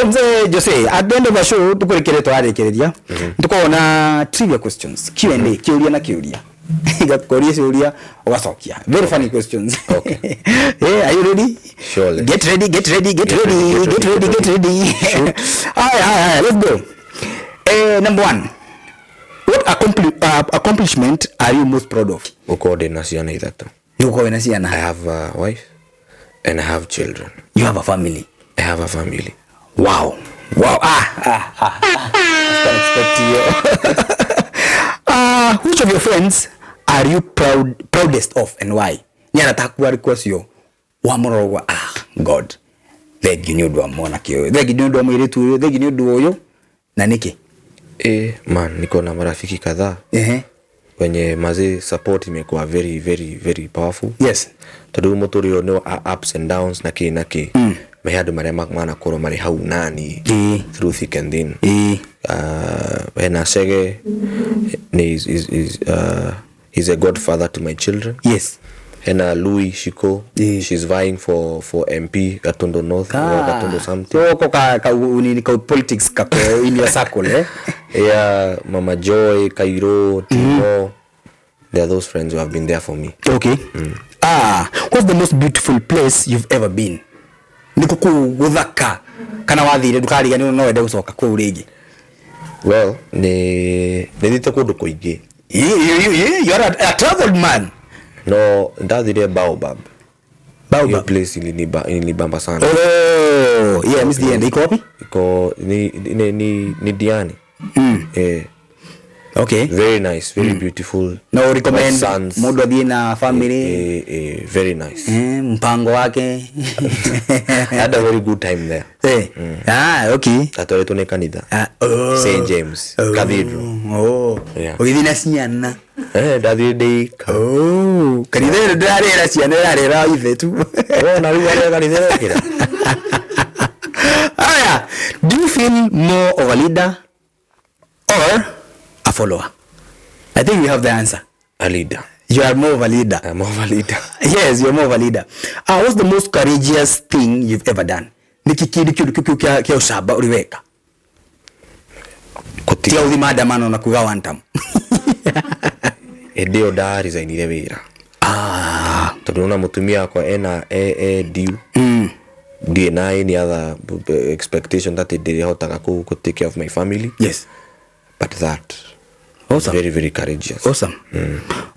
So mzee Jose, at the end of the show tukurekeria twarĩkĩrĩria tukorwo na trivia questions, Q&A, kĩũria na kĩũria, ngakũria ciũria ũgacokia, very funny questions. Okay. Hey, are you ready? Surely. Get ready, get ready, get Get ready, ready, get ready, get ready. Haya, haya, haya, let's go. Number one, what accomplishment are you most proud of? Gũkorwo ndĩna ciana ithatũ. Nĩ gũkorwo wĩna I ciana. have a wife and I have children. You have a family. I have a family. Wow. Ah, ah, ah. I was expect you. Which of your friends are you proudest of and why? Nĩ arata aku arĩkũ acio wamũrora? Ah, God, thengiũ nĩ ũndũ wa mwanake ũyũ, thengiũ nĩ ũndũ wa mũirĩtu ũyũ, thengiũ nĩ ũndũ ũyũ, na nĩkĩ? Man, niko na marafiki kadhaa wenye mazee support imekuwa very, very, very powerful, tondũ mũtũrĩre nĩ wa ups and downs na kĩ na kĩ, me andũ marĩa manakorwo marĩ hau nani through thick and thin. Hena Chege, ni he's a godfather to my children. Hena Louis Shiko, she's vying for MP Gatondo North or Gatondo something. So ko ka nini, ka politics kako in your circle, eh? Yeah, Mama Joy, Cairo, Timo, they are those friends who have been there for me. Okay. Ah, what's the most beautiful place you've ever been? Nĩ kũ kũu gũthaka kana wathire ndũkariganĩrwo, no wende gũcoka kũu rĩngĩ? Well, nĩ nĩthiĩte kũndũ kũingĩ. You are a traveled man. No ndathire Baobab. Baobab. Hiyo place ilinibamba sana. Oh, yeah, Miss Diende iko wapi? Iko ni Diani. Eh, very nice, very beautiful. No recommend White sands. Mũndũ athiĩ na family. Eh, very nice. Mpango wake. I had a very good time there. Ah, okay. Atwaretwo nĩ kanitha. Ah, oh. St James Oh. Cathedral. Oh. Yeah. Ũgĩthiĩ na ciana? Eh, ndathire ndĩ. Oh, kanitha ĩyo ndĩrarĩra ciana, ĩrarĩra ithe tu. Wona rĩu arĩa kanitha ĩrekĩra. Aya, do you feel more of a leader or a follower? I think we have the answer. A leader. You are more of a leader. I'm more of a leader. Yes, you're more of a leader. What's the most courageous thing you've ever done? Nĩkĩ kĩndũ kĩu kĩu kĩa ũcamba ũrĩ weka? Tiga gũthiĩ maandamano na kuga one term. Hĩndĩ ĩyo ndaresignire wĩra, tondũ nona mũtumia wakwa ena e due, ndirĩ na any other expectation that ndĩrĩhotaga kũ take care of my family. But that Awesome. very, very courageous. Awesome.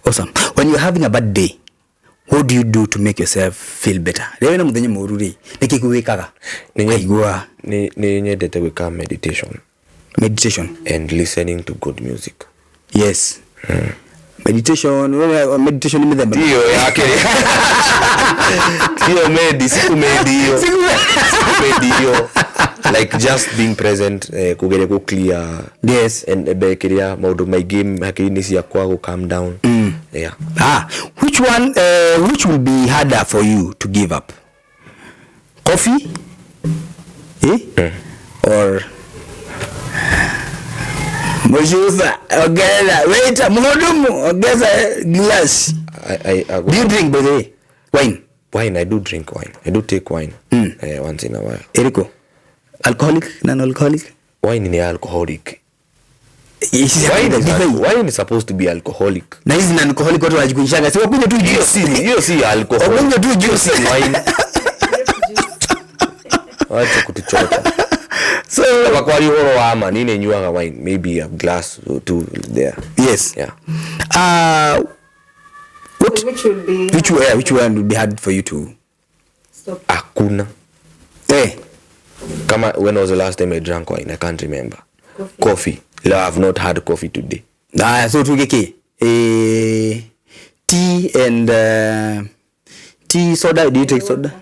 Awesome. When you're having a bad day, what do you do to make yourself feel better? Rĩrĩa wĩna mũthenya mũru rĩ, nĩkĩ kĩu wĩkaga? Ũkaigua. Nĩ nyendete gwĩka meditation. Meditation. And listening to good music. Yes. Meditation, wewe meditation ni mĩthemba. Hiyo yake hiyo medi, siku medi hiyo, siku medi hiyo, like just being present, kugeria ku clear and bekiria maundu maingi hakiri-inĩ ciakwa, gu calm down, yeah. Ah, which one which will be harder for you to give up? Coffee? Eh? Or Mshuza, ongeza, waiter, mhudumu, ongeza glass. I Do you drink, by the way? Wine? Wine, I do drink wine. I do take wine once in a while. Eriko? Alcoholic, non-alcoholic? Wine ni alcoholic. Wine Wine is supposed to be alcoholic. Na hizi non alcoholic watu wanajikunjanga. Si wakunywe tu Hiyo juice. si alcohol. Wakunywe tu juice. Si wine. Wacha kutuchota. So Kama kwari uhoro wa ma nini nyuaga wine, maybe a glass or two there. Yeah. What So which will be which one would be hard for you to stop? Hakuna. Eh. Kama when was the last time I drank wine? I can't remember. Coffee. Coffee. No, I've not had coffee today. Ah, so tuge ki tea and tea, soda, do you take soda?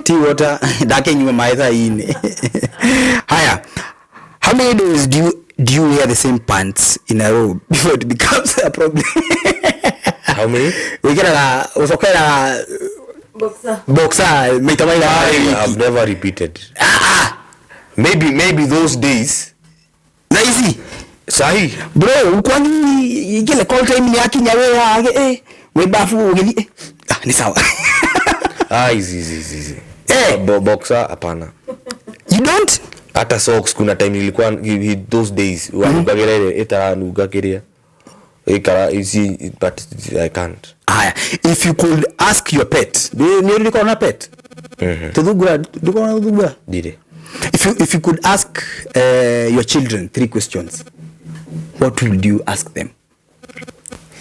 Tea, water, ndakenyua maĩ thaa inĩ. Haya. How many days do you wear the same pants in a row before it becomes a problem? How many? Wikiraga ucokeraga Boxer. Boxer maita maigana I wiki? have never repeated. Maybe those days. Na ici Sahi. Bro, kwani kile call time ni yakinya, we eh we bafu ũgĩthiĩ, ah, ni sawa. Ah, easy, easy, easy, easy. Eh. Boxer hapana. You don't? Hata socks, kuna time nilikuwa those days wanungagira ĩrĩa ĩtaranunga kĩrĩa ikara ici, but I can't. Haya, if you could ask your pet, nĩ ũrĩ na pet? Tũthungura, ndũkoragwo na tũthungura? Ndirĩ. If you could ask your children three questions, what would you ask them?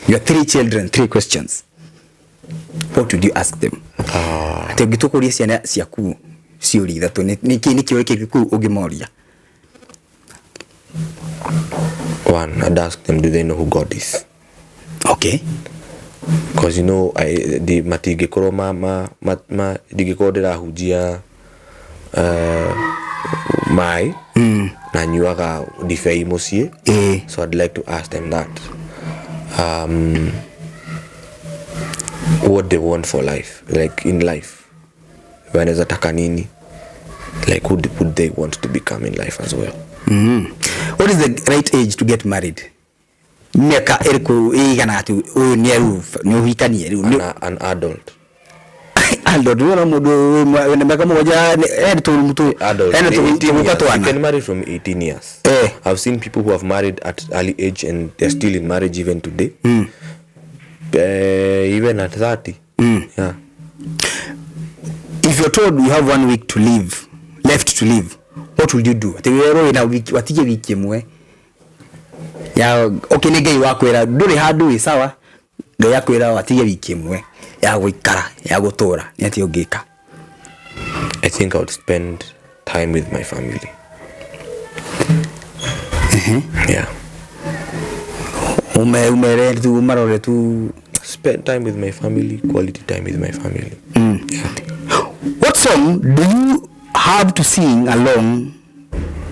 Your three children, three questions. What would you ask them? Atĩ ũngĩtũkũria ciana ciaku ciũria ithatũ, nĩ kĩũria kĩrĩkũ ũngĩmoria? One, I'd ask them, do they know who God is? Okay. Because you know, I di matingĩkorwo ma ma ma, ma ndingĩkorwo ndĩrahunjia maĩ na nyuaga ndibei mũciĩ. So I'd like to ask them that, what they want for life, like in life wanaweza taka nini, like who would they want to become in life as well. What is the right age to get married? Mĩaka ĩrĩkũ ĩigana atĩ ũyũ nĩ rĩu nĩ ũhikanie rĩu? An adult. Adult, nĩ mũndũ wĩna mĩaka 7 ena tũrũmũ Adult, ena 18 tũgũka years. You twana. can marry from 18 years. I've seen people who have married at early age and they're still in marriage even today. Even at 30. Yeah. If you're told you have 1 week to live, left to live, what will you do? Atĩ werwo wĩna wiki, watige wiki ĩmwe ya, okay, nĩ Ngai wakwĩra ndũrĩ handũ wĩ sawa, Ngai akwĩra watige wiki ĩmwe ya gũikara ya gũtũra, nĩ atĩa ũngĩka? I think I would spend time with my family. Yeah. Umere tu, umarore tu. Spend time with my family, quality time with my family. Yeah. What song do you have to sing along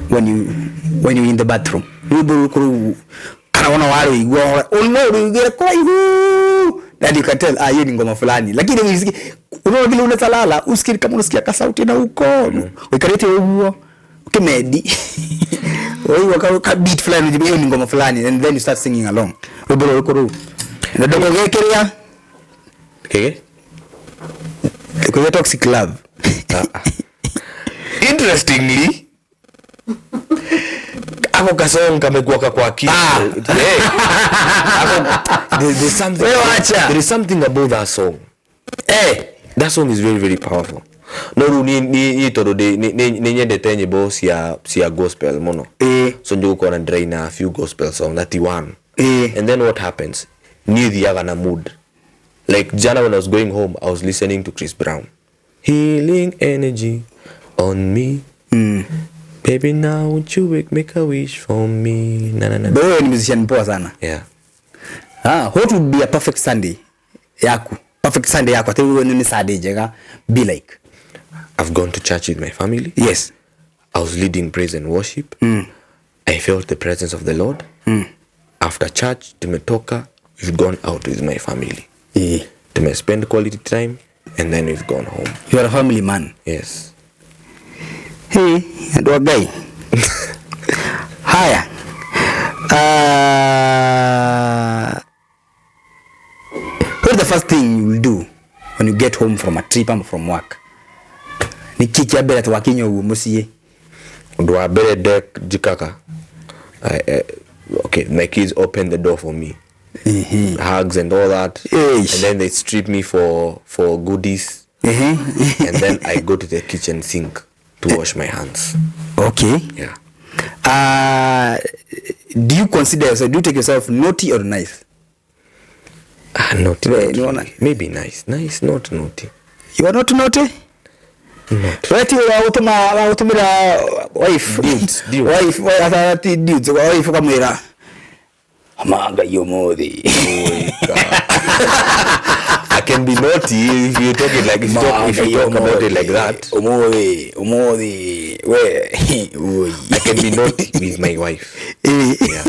when you're in the bathroom? Rwĩmbo rũrũkũ kana wona warũigua ũno kũraihu, and you can tell, ah, hiyo ni ngoma fulani, lakini unaona vile unatalala usikiri kama unasikia ka sauti na huko uikarete ũguo ukimedi wewe ka beat fulani, hiyo ni ngoma fulani, and then you start singing along. Rwĩmbo rũrũkũ rũu na ndogo gekiria Kege kwa toxic love. Interestingly, ako kasong kamekuwa kwa akili. Hey. There's something. There is something about that song. Hey. That song is very, very powerful. No ru ni todo de ni nyendete nyimbo cia gospel muno. So njuko na drain a few gospel song 31. And then what happens? Ni thiaga na mood. Like jana when I was going home, I was listening to Chris Brown. Healing energy on me. Baby, now won't you make a wish for me? Na na na. Wewe ni musician poa sana. Yeah. What would be a perfect Sunday yaku? Perfect Sunday yako. Ati wewe ni Sunday njega be like. I've gone to church with my family. Yes. I was leading praise and worship. I felt the presence of the Lord. After church, tumetoka, we've gone out with my family. Tume spend quality time and then we've gone home. You are a family man. Yes. Hey, andũ a Ngai. Haya. What is the first thing you will do when you get home from a trip and from work? Nĩ kĩ kĩa mbere twakinya ũguo mũciĩ? Ũndũ wa mbere njĩkaga, okay, my kids open the door for me. Hugs and all that. Eish. And then they strip me for goodies. And then I go to the kitchen sink to wash my hands. Okay. Yeah. Do you consider yourself, do you take yourself naughty or nice? Naughty. Wait, not you wanna... really. Maybe nice. Nice, not naughty. You are not naughty? Not. Wait, you are wife. Dudes. Wife, dudes. Wife kamera. Manga yomothi. I can be naughty if you talk it like if you talk about it like that. Umuthi, we. I can be naughty with my wife. Yeah.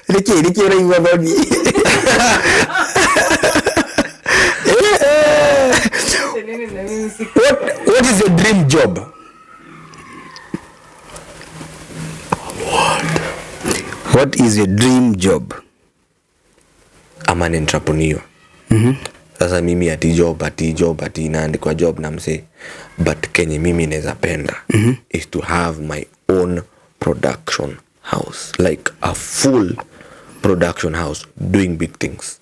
Niki uraigua thoni. What is your dream job? What is your dream job? I'm an entrepreneur. Sasa mimi ati job, ati naandikwa job na msee, but kenye mimi naweza penda is to have my own production house, like a full production house doing big things.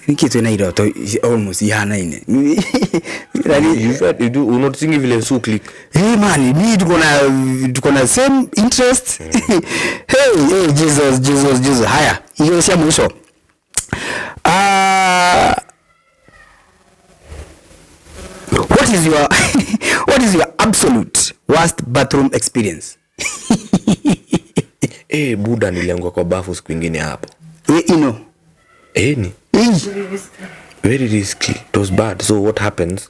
Niki twina iroto almost ihanaine. Nani? You felt you do unotisingi vile su click. Hey man, mi tuko na same interest. Hey, hey, Jesus, Jesus, Jesus. Haya, hiyo si ya mwisho. What is your absolute worst bathroom experience? Eh, buda, nilianguka kwa bafu siku ingine hapo. We ino. Eh, ni Eh. Very risky. Very risky. It was bad. So what happens,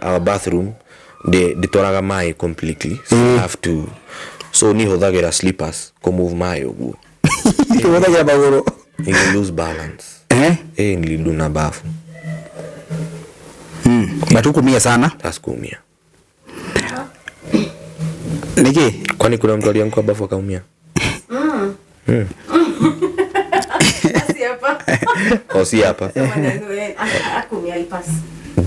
our bathroom ndĩtwaraga maĩ completely, so you have to, so ni hũthagĩra slippers kũmove maĩ ũguo. Kĩhũthagĩra magũrũ. Nili lose balance. Eh? Eh, niliduna bafu. But hukumia sana? Asikuumia. Niki? Kwani kuna mtu alianguka bafu akaumia? Si hapa. O si hapa? Akumia, alipass.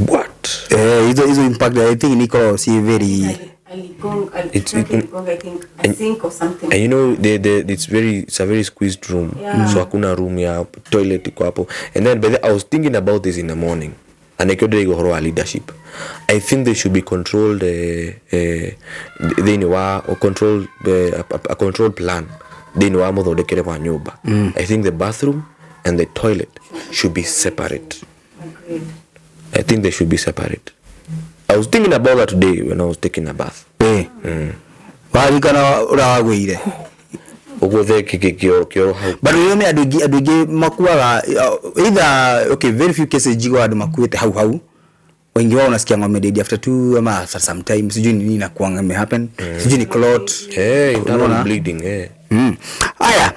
What? Eh, hizo impact, I think niko si very Aligonga, aligonga, I think, a sink or something. And you know it's a very squeezed room. So hakuna room ya toilet iko hapo. And then by the, I was thinking about this in the morning and I could ũhoro wa leadership. I think they should be controlled, thĩinĩ wa or controlled, a controlled plan thĩinĩ wa mũthondekere wa nyũmba. I think the bathroom and the toilet should be separate. Agreed. I think they should be separate. I was thinking about that today when I was taking a bath. Eh. Warikana ũrĩa wagwĩire. Ũguo the kĩoro hau. But you know, andũ aingĩ makuaga either, okay, very few cases jigwa andũ makuĩte hau hau. Wengi wao unasikia ng'ombe dead after two ama after some time, sijui ni nini inakuanga ime happen, sijui ni clot. Eh, internal Unaona? bleeding, eh. Aya,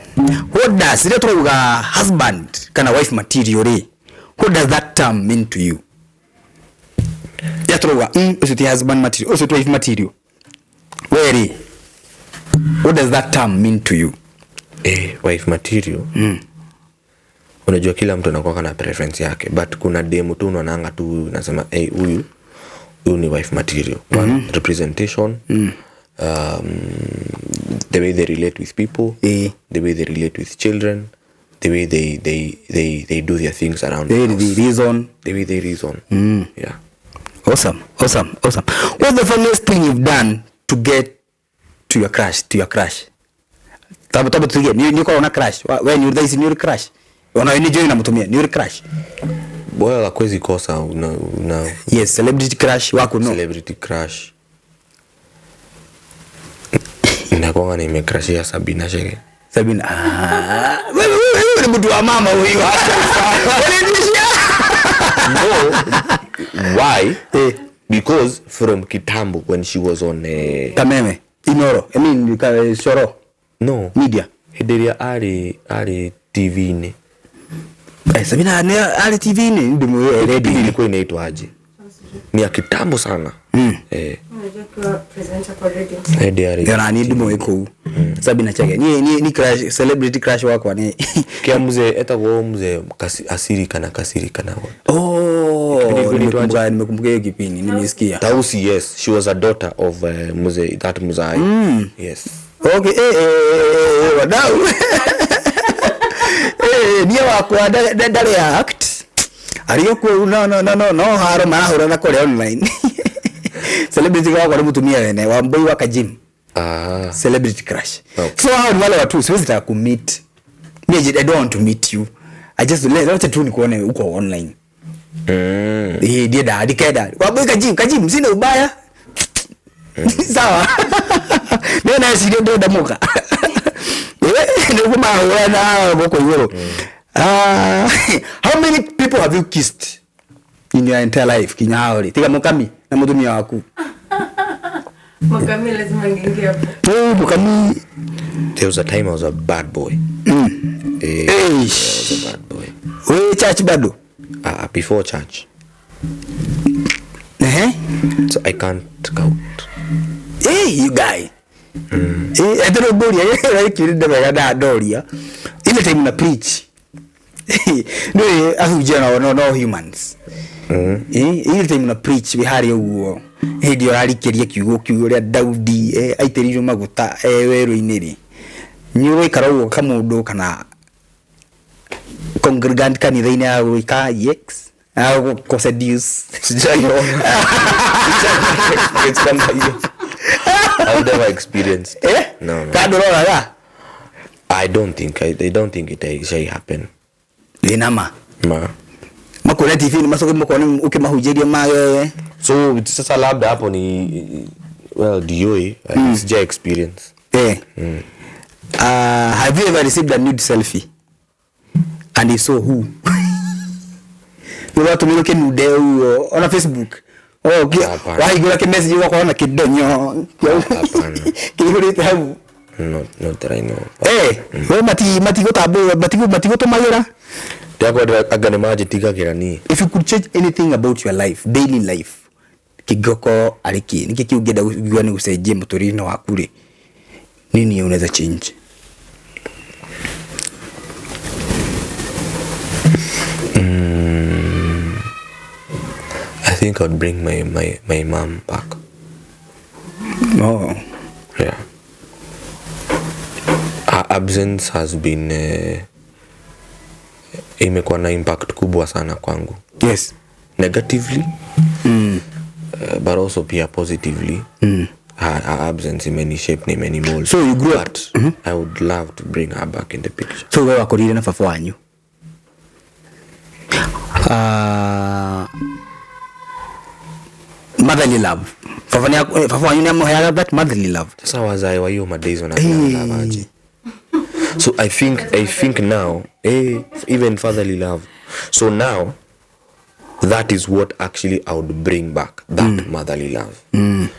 what does rĩrĩa tũrauga husband kana wife material rĩ, what does that term mean to you? Rĩrĩa tũrauga ũcio ti husband material, ũcio ti wife material, we rĩ, what does that term mean to you? Eh, wife material, unajua kila mtu anakuwa na preference yake, but kuna demu tu unaonanga tu unasema, "Hey, huyu ni wife material." One, representation, the way they relate with people, the way they relate with children, the way they do their things around the The, house. The reason. The way they reason, yeah. Awesome, awesome, awesome. What's the funniest thing you've done to get to your crush? Tabu tuige, ni kwa una crush. We ni thaa ici ni uri crush. Ona ni join na mutumia, ni uri crush. Well, akwezi kosa una Yes, celebrity crush wako, no? Celebrity crush, nakwanga nimecrushia Sabina Chege. Sabina. Ah, wewe ni mtu wa mama huyu. Unanitishia? No, why? Eh. Because from kitambo when she was on Kameme. Inoro. I mean, Shoro. No. Media. Hĩndĩ ĩrĩa arĩ TV-inĩ. Eh, Sabina ni ali TV ni ndimu ready. Ilikuwa inaitwa aje? Ni ya kitambo sana, eh. Unajua akiwa presenter kwa radio. Hĩndĩ arĩ Ona ni ndimu ĩkũu. Sabina Chege. Ni crush, celebrity crush wakwa ni kia mzee etagwo mzee asiri kana kasiri kana Oh, Kipindi nimekumbuka hiyo kipindi, nimesikia. Tausi, yes, she was a daughter of mzee, that mzee, yes. Okay, eh eh eh, wadau. Eh, niĩ wakwa ndarĩ act. Arĩ okuo no no no no no haro marahũrana kũrĩa online. Celebrity wakwa nĩ mũtumia wene wa Mbui wa Kajim. Ah. Celebrity crush. Okay. So hao ni wale watu siwezi taka kumeet. Me, I don't want to meet you. I just let wacha tu nikuone uko online. Eh, ndienda ndikenda. Wambui Kajim, Kajim sina ubaya. Sawa. Nĩ neciria ndĩrenda mũka. Eh, nĩguo marahũrana gũkũ igũrũ. Ah, how many people have you kissed in your entire life kinya hao rĩ? Tiga mũkami na mũtumia waku. Mukami lazima angeingia hapo. Eh, mũkami. There was a time I was a bad boy. Eh, I Eish. was a bad boy. Wĩ church bado? Before church. Ehe. So I can't count. Eh, you guy. Eh, atero ngoria, eh, wega ndandoria. Ile time na preach. No, ahunjia no, no, no humans. Ile time una preach we hari uguo hindi urarikeria kiugo kiugo ria Daudi aitiririo maguta weru-inĩ ri ni ũgũikara ũguo kamundu kana congregant kanitha-inĩ ya gwĩka yex ko seduce. Sijaiona. It's kama hiyo. I've never experienced. Eh? No. Kando roraga. I don't think I don't think it shall happen. Linama. Ma. Makona TV ni masoko makona ukimahunjĩria magewe. So sasa labda hapo ni well DOE sija experience. Eh. Have you ever received a nude selfie? And if so, who? Nĩwatũmĩrwo kĩnude ũguo ona Facebook. Oh, wahingũra kĩmessage ũgakora na kĩndonyo kĩihũrĩte hau. Not that I know. Eh, we matigũtambũra, matigũtũmagĩra. Ndiakwenda anga nĩ manjĩtigagĩra niĩ. If you could change anything about your life, daily life, kĩngĩkorwo arĩ kĩ? Nĩkĩ kĩu ũngĩenda kuigua nĩ gũcenjia mũtũrĩre-inĩ waku rĩ? Nini unaweza change? I think I'd bring my mom back. Oh. Yeah. Her absence has been imekuwa na impact kubwa sana kwangu. Yes. Negatively. But also pia positively. Her absence imeni shape na imeni mold. So you grew up. But I would love to bring her back in the picture. So wewe wakorire na baba wanyu. Motherly love. Baba wanyu ni amuheaga that motherly love. Sasa wazae wa hiyo madays wanapeana love aje. So I think now, even fatherly love. So now that is what actually I would bring back, that motherly love.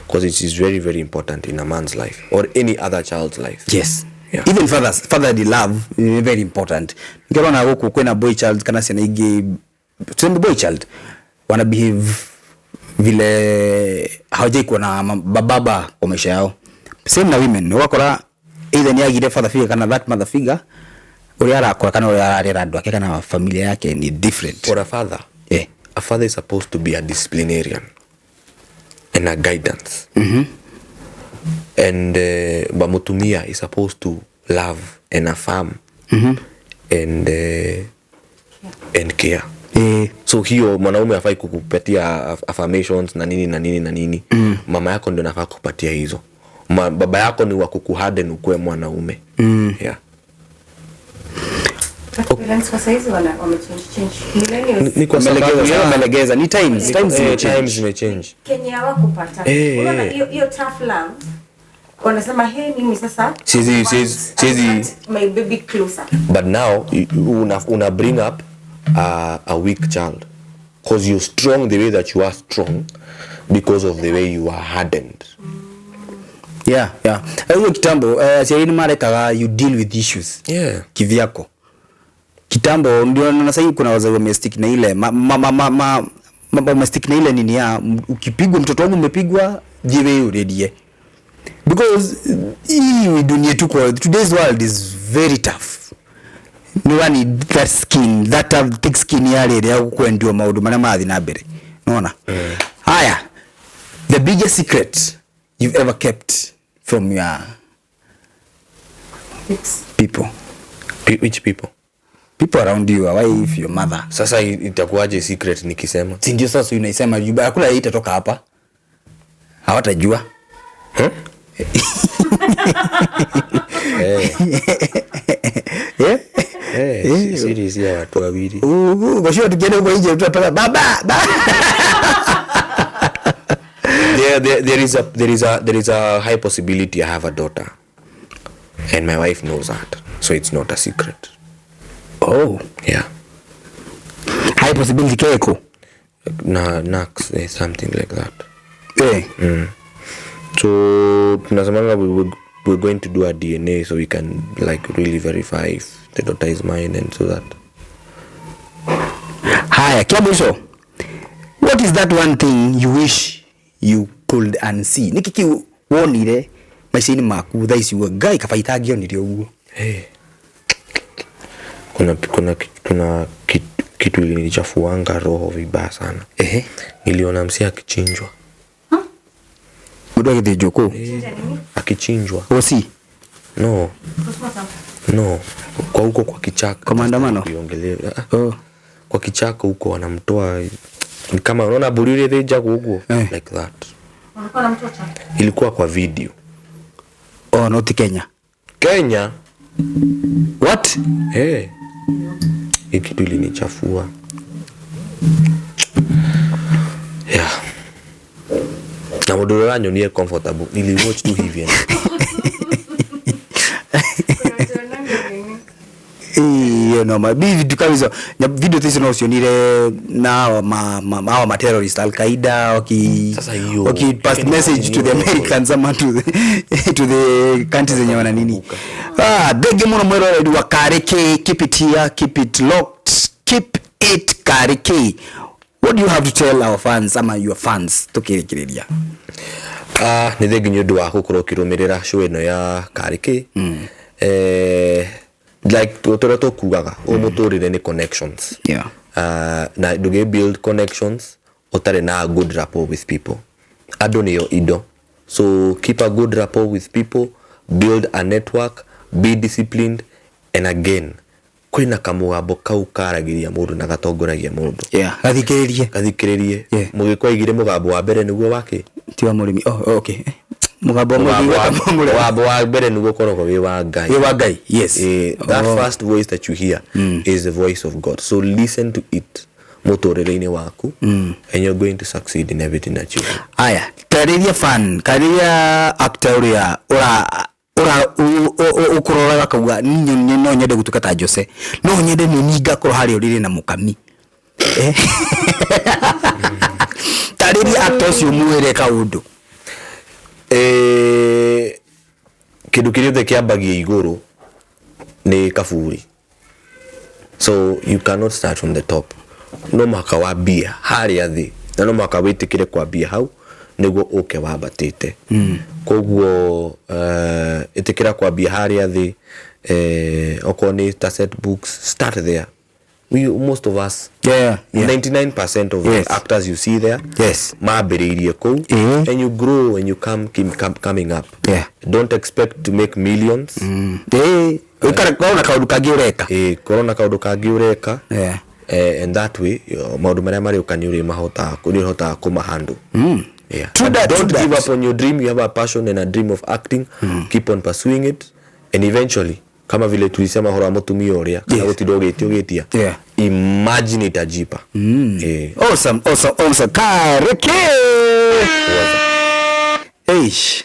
Because it is very, very important in a man's life or any other child's life. Yes. Yeah. Even fatherly love is very important. Ngiona huku kwena boy child kana ciana ingĩ, tuseme boy child wana behave vile hawajai kuwa na baba kwa maisha yao. Same na women, wakora either ni agire father figure kana that mother figure uria arakora kana uria ararera andu ake kana familia yake ni different. For a father. Yeah. A father is supposed to be a disciplinarian and a guidance. And but mutumia is supposed to love and affirm and care. So hiyo mwanaume hafai kukupatia affirmations na nini na nini na nini. Mama yako ndio anafaa kukupatia hizo. Baba yako ni wa kukuharden ukue mwanaume. Yeah. Parents kwa saizi wamechange millennials. Ni kwa sababu wamelegeza ni times zimechange. Kenya hawakupata. Unaona hiyo tough love. Wanasema hey, mimi sasa sizi my baby closer. But now una bring up a weak child because you're strong the way that you are strong because of the way you are hardened. Yeah, yeah. Hiyo kitambo aciari marekaga you deal with issues. Yeah. Kivyako. Kitambo ndio na sasa kuna wazazi wamestick na ile wamestick na ile nini ya ukipigwa mtoto wangu umepigwa jiwe uredie. Because hii dunia tuko today's world is very tough. No one need that skin, that thick skin yale ya kuendiwa maundu maria mathi na mbere. Unaona? Haya. The biggest secret you've ever kept from your people. Which people? People around you, your wife, your mother. Sasa itakuwaje secret nikisema? Si ndio sasa unaisema, hakuna itatoka hapa. Hawatajua. Huh? Eh? Eh, siri ya watu wawili. Kwa tukienda huko nje tutapata baba. There is a high possibility I have a daughter. And my wife knows that. So it's not a secret. Oh. Yeah. High possibility keko. Na nax something like that. Eh. So tunasemanga we're going to do a DNA so we can like really verify if the daughter is mine and so that. Haya, kiamwisho. What is that one thing you wish you could unsee? Niki wonire maisha-inĩ maku thaa ici uga Ngai kaba itangĩonire ũguo. Hey. Kitu ilinichafuanga roho vibaya sana. Niliona msee akichinjwa. Mũndũ agĩthĩnjwo kũ? Chinja nini? Akichinjwa. Osi. No, Postmortem. no, kwa huko kwa kichaka. Kwa maandamano? Kuiongelea. Ah, Oh. kwa kichaka huko wanamtoa, ni kama unaona mburi ile ĩthĩnjagwo ũguo. Eh. Like that. Walikuwa na mtoto. Ilikuwa kwa video. Oh, not Kenya. Kenya. What? Hey. Hii kitu ilinichafua. Yeah. Na mũndũ ũrĩa ũranyonire comfortable, niliwatch tu hivi yani. Kuna watu wananga nini? Iyo no ma bi vitu kama hizo video hizo no cionire na hawa ma hawa ma terrorist Al Qaeda waki Sasa hiyo- waki pass you can message to the imagine hiyo. Americans ama to the countries zenye wana nini. Ah, thengi muno mwiroreri wa Kariki. Keep it here, keep it locked, keep it Kariki. What do you have to tell our fans ama your fans tukirikiria? Ah, nĩ thengi nĩ ũndũ wa gũkorwo ũkĩrũmĩrĩra show ĩno ya Karĩkĩ. Like tũrĩa tũkugaga, ũyũ mũtũrĩre nĩ connections. Na ndũngĩ build connections ũtarĩ na good rapport with people. Andũ nĩo indo, so keep a good rapport with people, build a network, be disciplined, and again kwĩna kamũgambo kau karagĩria mũndũ na gatongoragia mũndũ. Gathikĩrĩrie. Gathikĩrĩrie. Mũgĩkũ aigire mũgambo wa mbere nĩguo wake. Ti wa mũrĩmi. Oh, okay, mũgambo wa mũrĩmi. Mũgambo wa mbere nĩguo ũkoragwo wĩ wa Ngai. Wĩ wa Ngai, yes. That Oh. first voice that you hear is the voice of God, so listen to it mũtũrĩre-inĩ waku and you're going to succeed in everything that you do. Aya, tarĩria fan, tarĩria actor ũrĩa ũra ũra ũkũroraga kauga, "Niĩ no nyende gũtuĩka ta Jose, no nyende nĩ niĩ ngakorwo harĩa ũrĩrĩ na mũkami." Tarĩria actor ũcio, mwĩre kaũndũ. Kĩndũ kĩrĩa gĩothe kĩambagia igũrũ nĩ kaburi, so you cannot start from the top. No mũhaka wambie harĩa thĩ na no mũhaka wĩtĩkĩre kwambia hau nĩguo ũke wambatĩte. Koguo ĩtĩkĩra kwambia harĩa thĩ. Okorwo nĩ ta set books, start there. We, most of us, 99% of the actors you see there mambĩrĩirie kũu. And you grow and you come coming up. Don't expect to make millions. Ũikare korwo na kaũndũ kangĩ ũreka. Korwo na kaũndũ kangĩ ũreka. And that way maũndũ marĩa marĩũka nĩ ũrĩmahotaga, nĩ ũrĩhotaga kũmahandle. True And that, don't true that. give up on your dream. You have a passion and a dream of acting. Keep on pursuing it and eventually, kama vile tulisema horo wa mũtumia ũrĩa kana gũtinda ũgĩtia ũgĩtia, imagine itajipa. Awesome, awesome, awesome. Kareke. Waza. Eish.